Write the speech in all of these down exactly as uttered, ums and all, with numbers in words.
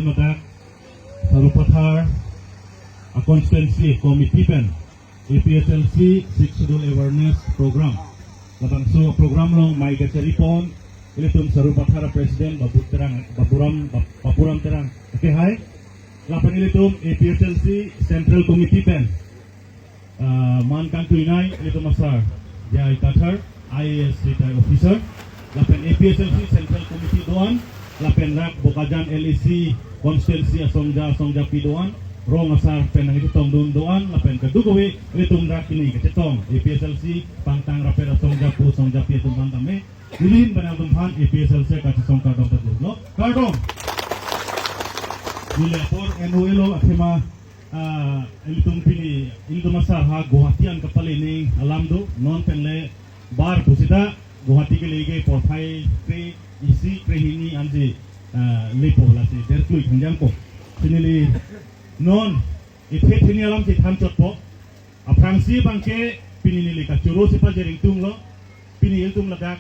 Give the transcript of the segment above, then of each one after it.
Ladak Sarupathar a constituency committee pen A P H L C Sixth Schedule Awareness Program. Labangso program along mai kachari pon ilitum Sarupathar a President Babu Terang, Baburam, Bap-, Bapuram Terang. Okay, hai. Lapen ilitum A P H L C Central Committee pen ah, man kangtuinai ilitum asar J I Kathar, I A S retired officer, lapen A P H L C Central Committee do-an, lapen rak Bokajan L A C constituency asongja, asongjapi do-an, rong asar pen nangchetongdun do-an, lapen kadokave ilitum rak pini kachetong A P H L C pangtang rapet asongjapo, asongjapi atum aphan tame neli ahin pen nangtum aphan A P H L C kachesong kardom pajirlo. Kardom. Neli apor N O A lo, athema ah, ilitum pini, ilitum asar ha Guwahati an kapale ning alam do, non pen le bar pusita Guwahati kele ke porphai kre-isi krehini ansi, ah, lepo, lasi derklui thangjangpo. Pini neli non ithe theni alam si than chotpo. Aphrangsi abangke pini neli kachoro si pajering tunglo. Pini ilitum ladak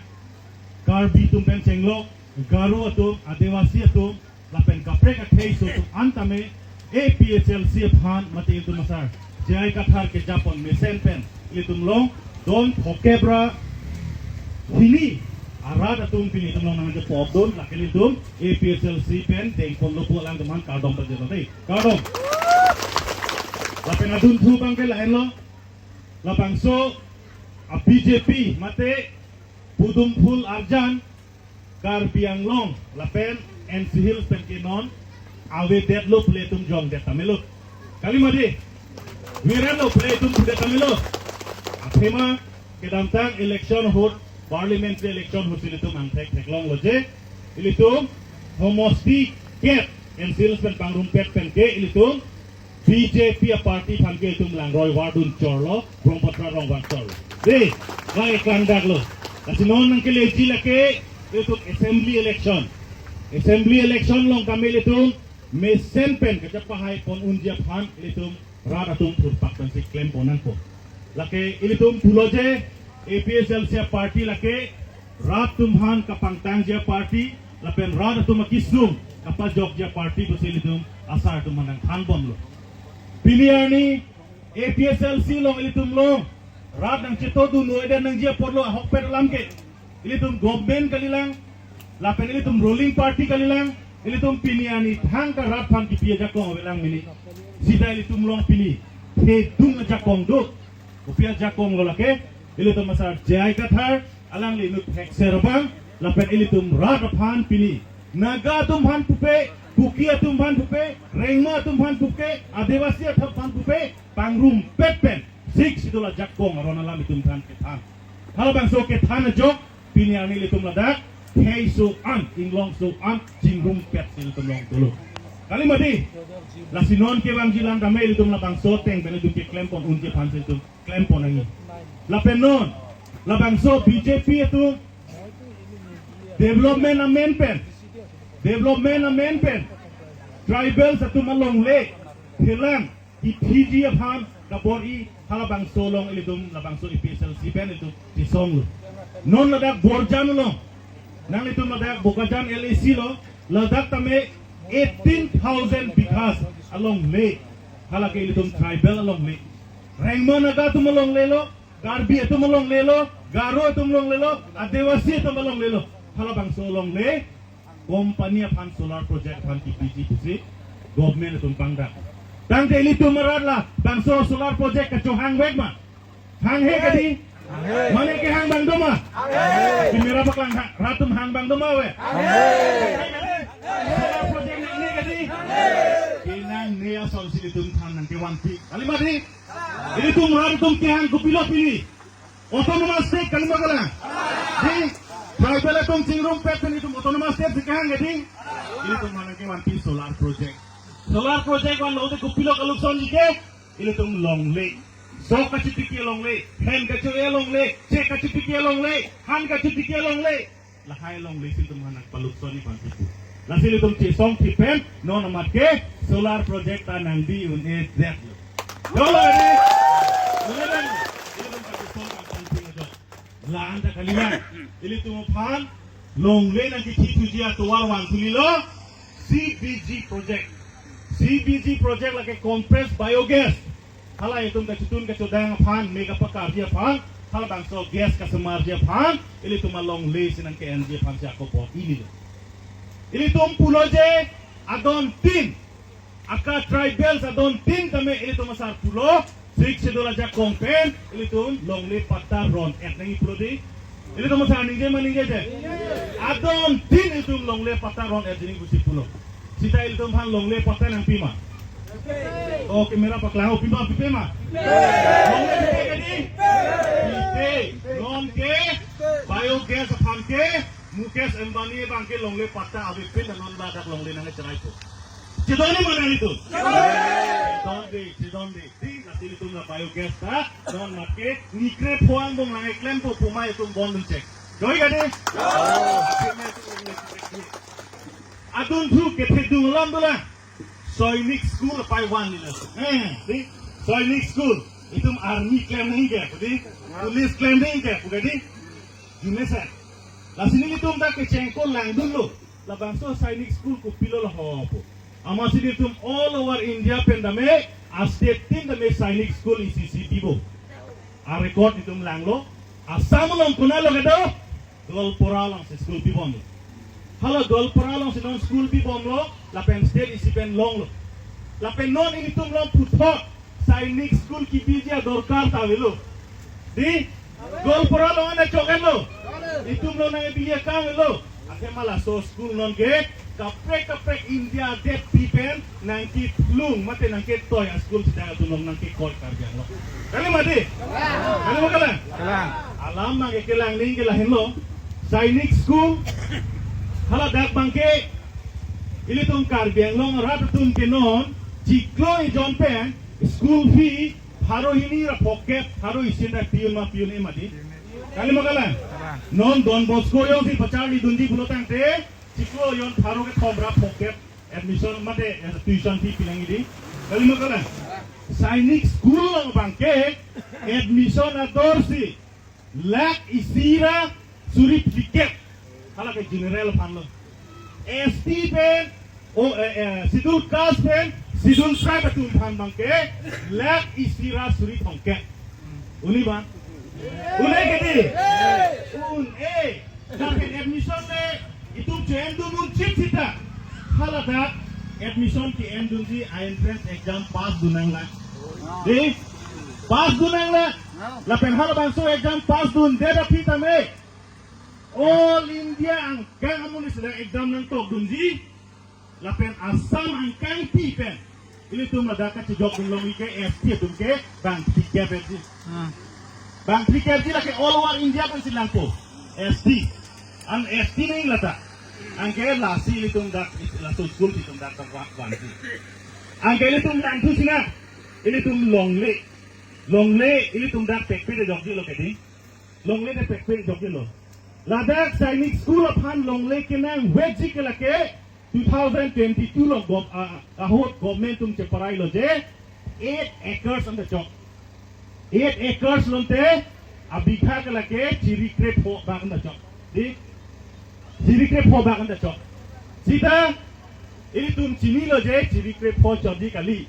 Karbi atum pen chenglok, Garo atum, Adivasi atum, lapen kaprek akhei aso atum an tame A P H L C aphan mate ilitum asar J I Kathar kejapon mesen pen ilitum along don phokep ra hini arat atum pini ilitum along nangchepodun, lake ilitum A P H L C pen dengponlo pu alangtum aphan kardom pajirlo dei. Kardom. Lapen adunthu abangke lahenlo, labangso a B J P mate Pudum Phul Arjan Karbi Anglong lapen N C Hills pen ke non avedetlo pu ilitum jongdet tame lo. Kali ma dei? Viretlo pu ilitum pudet tame lo. Athema kedamtang election ahut, parliamentary election ahut si ilitum angthek theklonglo je ilitum homosti kep N C Hills pen pangrumpet pen ke ilitum B J P a party aphan ke itum langroi vardun chorlo, Brahmaputra rong vang chorlo. Dei, vai kangdaklo. Lasi non nangkeleji lake itum assembly election. Assembly election along tame itum mesen pen kachepahai pon unji aphan itum rat atum thurpak pensi klem pon nangpo. Lake ilitum pulo je A P H L C a party lake rat atum aphan kapangtangji a party, lapen rat atum akesung kapajokji a party pusi ilitum asar atum aphan nangthanbomlo. Pini arni A P H L C along ilitum along rat nangchetongdun noi dan nangji apotlo ahokpet alam ke. Ilitum government kalilang, lapen ilitum ruling party kalilang, ilitum pini arni thangta rat aphan kipi ajakong avelang mini. Sita ilitum along pini thedung ajakong do. Kopi ajakong lo lake, ilitum asar J I Kathar, alangli inut thekser abang, lapen ilitum rat aphan pini Naga atum aphan pupe, Kuki atum aphan pupe, Rengma atum aphan pupe, Adivasi atum aphan pupe, pangrumpet pen Sixth Schedule ajakong aron alam itum aphan kethan. Halabangso kethan ajok, pini arni ilitum ladak khei aso an, inglong aso an chingrumpet si ilitum along dolo. Kali ma dei? Lasi non kevangji alam tame ilitum labangso ateng pen ilitum keklem pon unji aphan si ilitum klem pon nangji. Lapen non labangso B J P atum development amen pen, development amen pen tribals atum alongle thelang kithiji aphan kabor-i halabangso along ilitum labangso A P H L C pen ilitum chesonglo. Non ladak Borjan along, nanglitum ladak Bokajan L A C lo, ladak tame eighteen thousand bighas alongle, halake ilitum tribal alongle. Rengma Naga atum alonglelo, Karbi atum alonglelo, Garo atum alonglelo, Adivasi atum alonglelo. Halabangso alongle company aphan solar project aphan kipiji pusi government atum pangdak. Tangte ilitum arat labangso solar project kachohangvek ma? Hanghe kadi? Mane kehang abang do ma? Camera paklang ha, rat atum hang abang do ma ave? Solar project nangne kadi? Kenangne asonsi ilitum aphan nangkevanpi. Kali ma dei? Ilitum rat atum kehang kopilo pini? Autonomous state kali ma kalang? Dei, tribal atum chingrumpet pen itum autonomous state si kehang kadi? Ilitum aphan nangkevanpi solar project. Solar project vanlote kopilo kalukson ji ke? Ilitum longle. Sok kachepiki longle, hen kacho-e longle, chek kachepiki longle, han kachepiki longle. Lahai alongle si itum aphan nangpalukson-i pangkipu. Lasi ilitum chesongthip pen non amat ke solar project ta nangbi un-edet lo. Jolo ini, ilitum kachesong kangpangping ajo. La-an ta kalilang. Ilitum aphan longle nangkithithuji atovar vangthulo. C B G project. C B G project lake compressed biogas. Hala itum kachetun kachodang aphan, me kapakarji aphan, halabangso gas kasemarji aphan, ilitum alongle si nangke-enji aphan si ako apot ili. Ilitum pulo je adon tin, aka tribals adon tin tame ilitum asar pulo, Sixth Schedule ajakong pen ilitum longle patta ron-et nangji pulo dei. Ilitum asar ningje ma ningjeje? Adon tin ilitum longle patta ron-etji nangji pusi pulo. Sita ilitum aphan longle patta nangpi ma? O, camera paklang, o, pi ma, pipe ma? Longle pipe kadi? Pipe. Non ke biogas aphan ke Mukesh Ambani abang ke longle patta avepin, non ladak longle nangcheraito. Chedon ma nanglitum? Chedon dei, chedon dei. Dei, lasi ilitum la biogas ta non mat ke ni krepho angbong nangklempo pu ma itum bondun chek. Joi kadi? Adunthu kethedung alam dolang. Sainik School apai vanlo. Eh, dei, Sainik School. Itum army klem nangji ke, dei? Police klem nangji ke, pu kadi? Jumesen. Lasi nelitum ta kechengkol langdunlo. Labangso Sainik School kopilo laho pu. Amatsi nelitum all over India pen tame, a-state tin tame Sainik School isi isi pipo. A-record itum langlo. Assam along konatlo kedo? Goalpara alongsi school pibomlo. Hala Goalpara alongsi non school pibomlo, lapen state isi pen longlo. Lapen non ilitum along puthot Sainik School kebiji adorkar ta avelo. Dei, Goalpara along an chok-enlo. Itum along nangkebi akam avelo. Athema laso school non ke kaprek kaprek India adet pi pen nangkephlung mate nangketoi a-school sida atum along nangkekoi Karbi Anglong. Kali ma dei? Kali ma kalang? Kalang. Alam nangkekelang ning ke lahenlo. Sainik School. Haladak abang ke ilitum Karbi Anglong arat atum ke non chiklo ejon pen school fee pharo hini ra phokep, pharo isi ta pi-un ma pi-un-e ma dei? Kali ma kalang? Kalang. Non Don Bosco alongsi pacharlidunji pulo tangte, chiklo ejon pharo kethom ra phokep admission mate, eh, tuition fee pinangji dei. Kali ma kalang? Sainik School along abang ke admission ador si lakh isi ra suri phlikep. Hala ke general aphanlo. S T pen, o, eh, eh, Schedule Caste pen Schedule Tribe atum aphan abang ke lakh isi ra suri thomkep. Un-e ma? Un-e kadi? Un-e. Lapen admission le itum cho-endun unchit sita, haladak admission ke-endunji a-entrance exam pass dun nanglang. Dei, pass dun nanglang. Lapen halabangso exam pass dundet aphi tame All India angkang amonit sida exam nangtokdunji. Lapen Assam angkangpi pen ilitum ladak kachejokdun longji ke S T atum ke bang phlikep-etji. Hmm. Bang phlikep-etji, lake all over India pensi langpo. S T. An S T ning lata. Anke lasi ilitum dak, laso school ilitum dak dak wa-, vanji. Anke ilitum langthu sinang. Ilitum longle. Longle ilitum dak pekpe de jokjilo kedi. Longle de pekpe jokjilo. Ladak Sainik School aphan longle kenangvekji ke lake two thousand twenty-two lo gov-, a, ahut government atum cheparailo je eight acres anta chok. Eight acres lote abigha ke lake chiri krepho bak anta chok. Dei, chiri krepho bak anta chok. Sita ilitum chinilo je chiri krepho chotji kali.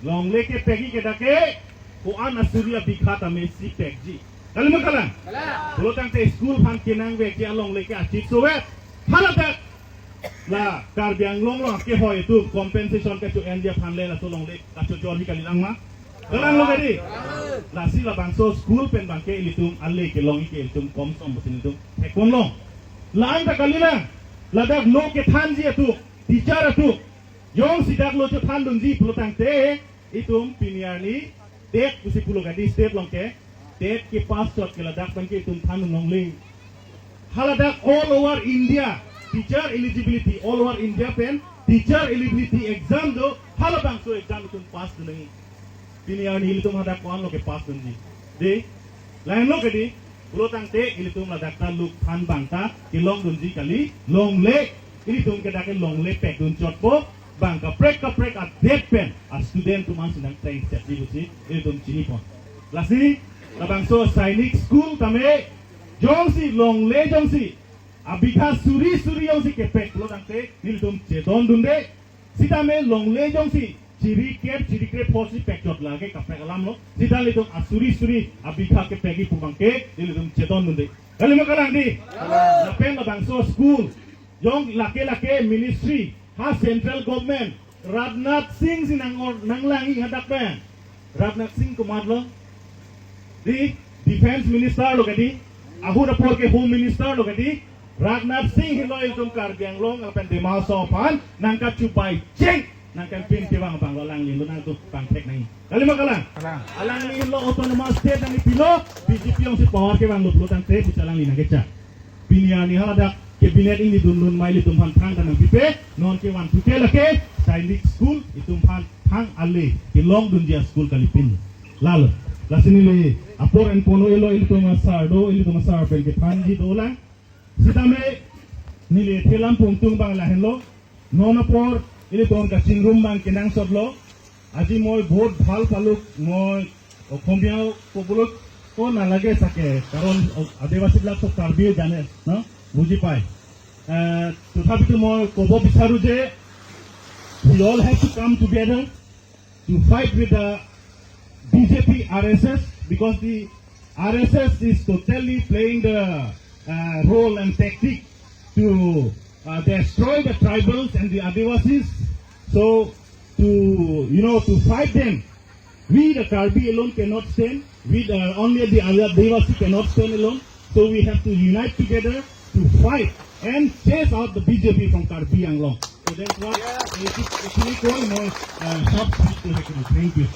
Longle kepekji ke dak ke ko-an asuri abigha tame si pekji. Kali ma kalang? Kalang. Pulo tangte school aphan kenangvekji alongle ke achik sovet. Haladak la Karbi Anglong along kehoi atum compensation kacho-enji aphan le laso longle kachojorji kalilang ma? Kalanglo kedi? Lasi labangso school pen abang ke ilitum ale kelongji ke ilitum komsom pusi ilitum theklong. La-an ta kalilang. Ladak lo kethanji atum, teacher atum, jongsi dak lo chethandunji pulo tangte, itum pini arni TET pusi pulo kedi state along ke, TET kepass chot ke ladak abang ke itum thandun longle. Haladak all over India teacher eligibility, all over India pen teacher eligibility exam do, halabangso exam itum pass dun nangji. Pini arni ilitum hadak ko-anlo kepass dunji? Dei, lahenlo kedi, pulo tangte ilitum ladak ta luk than abang ta kelongdunji kali, longle, ilitum ke dak ke longle pekdun chotpo, bang kaprek kaprek adet pen a-student atum an si nangteng setji pusi ilitum chinipon. Lasi labangso Sainik School tame jongsi longle jongsi Abigha suri suri jongsi kepek pulo tangte nelitum chedondunde. Sitame longle jongsi chiri kep chiri krep pho si pekchot lake kaprek alamlo. Sita nelitum asuri suri abigha kepekji pu abangke nelitum chedondunde. Kali ma kalang dei? Kalang. Lapen labangso school jong lake lake ministry ha central government Rajnath Singh si nang or nanglangji hadak pen. Rajnath Singh komatlo? Dei, Defense Minister lo ke dei, ahut apor ke Home Minister lo ke dei. Rajnath Singh henlo ilitum Karbi Anglong lapen Dima Hasao aphan nangkachubai cheng nang campaign kevang abanglo, alangli henlo nangtum pangthek nangji. Kali ma kalang? Kalang. Alangli henlo autonomous state nangkepilo, B J P jongsi power kevanglo pulo tangte pusi alangli nangkechak. Pini arni haladak cabinet ingni dundun ma ilitum aphan thangta nangpipe, non ke one two ke lake Sainik School itum aphan thang ale kelongdunji a-school kalipin. Lalo, lasi neli apor enpon-elo, ilitum asar do, ilitum asar pen kethanji dolang. Sitame neli thelam pungtung abang lahenlo. Non apor ilitum kachingrum abang kenangsotlo. Aji moi bahut bhal paluk, moi Asamiya ক'বলৈ তো নালাগে চাগে, কাৰণ আদিবাসীবিলাক তো কাৰ্বিয়ে জানে, ন, বুজি পায়। আহ, তথাপিতো মই ক'ব বিচাৰো যে we all have to come together to fight with the B J P R S S, because the R S S is totally playing the uh, role and tactic to uh, destroy the tribals and the Adivasis. So to, you know, to fight them, we the Karbi alone cannot stand. We the, only the Adivasi cannot stand alone. So we have to unite together to fight and chase out the B J P from Karbi Anglong. So that's what, এইখিনি কৈ মই, আহ, short speech টো শেষ কৰিম। Thank you.